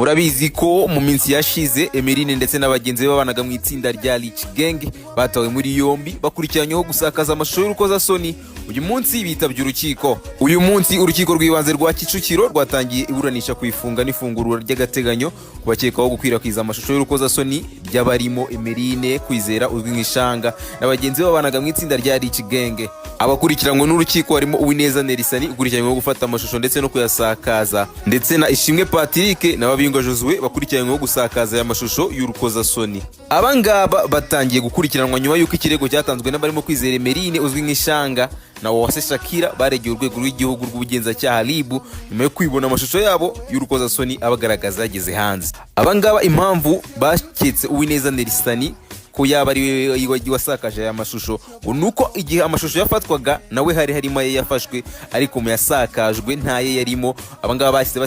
Murabizi ko mu minsi yashize Emeline ndetse na bagenzi be babanaga mu itsinda rya Rich Gang batawe muri yombi, bakurikiranyweho gusakaza amashusho y'urukozasoni. Uyu munsi bitabye urukiko. Uyu munsi urukiko rw'ibanze rwa Kicukiro rwatangiye iburanisha ku ifunga n'ifungurwa ry'agateganyo ku bakekwaho gukwirakwiza amashusho y'urukozasoni ry'abarimo Emeline Kwizera uzwi nk'Ishanga na bagenzi be babanaga mu itsinda rya Rich Gang. Abakurikiranywe n'urukiko harimo Uwineza Nelisani ukurikiranyweho gufata amashusho ndetse no kuyasakaza, ndetse na Ishimwe Patrick na Babingwa Josue bakurikiranyweho gusakaza aya mashusho y'urukozasoni. Aba ngaba batangiye gukurikiranwa nyuma y'uko ikirego cyatanzwe n'abarimo Kwizera Emeline uzwi nk'Ishanga na Uwase Shakira baregeye urwego rw'igihugu rw'ubugenzacyaha RIB nyuma yo kwibona amashusho yabo y'urukozasoni abagaragaza yageze hanze. Aba ngaba impamvu baketse Uwineza Nelisani ko yaba ari we wasakaje aya mashusho ngo ni uko igihe amashusho yafatwaga nawe hari harimo aye yafashwe, ariko mu yasakajwe ntaye yarimo. Abangaba bahise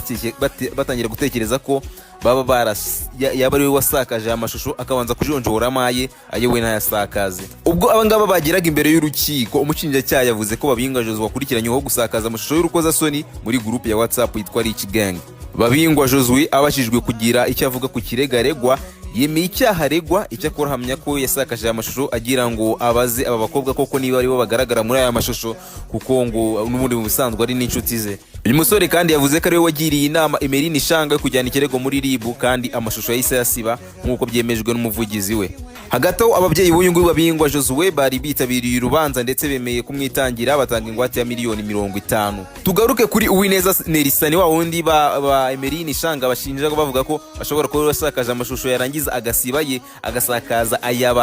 batangira gutekereza ko baba baras yaba ari we wasakaje aya mashusho, akabanza kujonjoramo aye, aye we ntayasakaze. Ubwo abangaba bageraga imbere y'urukiko, umushinjacyaha yavuze ko Babingwa Josue wakurikiranyweho gusakaza amashusho y'urukozasoni muri groupe ya WhatsApp yitwa Rich Gang. Babingwa Josue abashijwe kugira icyo avuga ku kirego aregwa, yemeye icyaha aregwa, icyakora ahamya ko yasakaje aya mashusho agira ngo abaze aba bakobwa koko niba aribo bagaragara muri aya mashusho, kuko ngo n'ubundi mu busanzwe ari n'inshuti ze. Uyu musore kandi yavuze ko ariwe wagiriye inama Emeline Ishanga yo kujyana ikirego muri RIB, kandi amashusho yahise ayasiba nk'uko byemejwe n'umuvugizi we. Hagati aho, ababyeyi b'uyu nguyu Babingwa Josue bari bitabiriye urubanza ndetse bemeye kumwitangira, batanga ingwate ya miliyoni 50. Tugaruke kuri Uwineza Nelisani, wa wundi ba Emeline Ishanga bashinja bavuga ko ashobora kuba yasakaje amashusho, yarangiza agasiba ye, agasakaza aya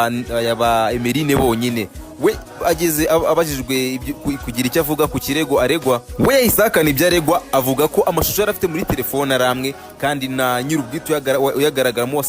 ba Emeline bonyine. We ageze abajijwe kugira icyo avuga ku kirego aregwa, we yahise ahakana ibyo aregwa, avuga ko amashusho yari afite muri telefone ari amwe kandi na nyir'ubwite uyagaragaramo.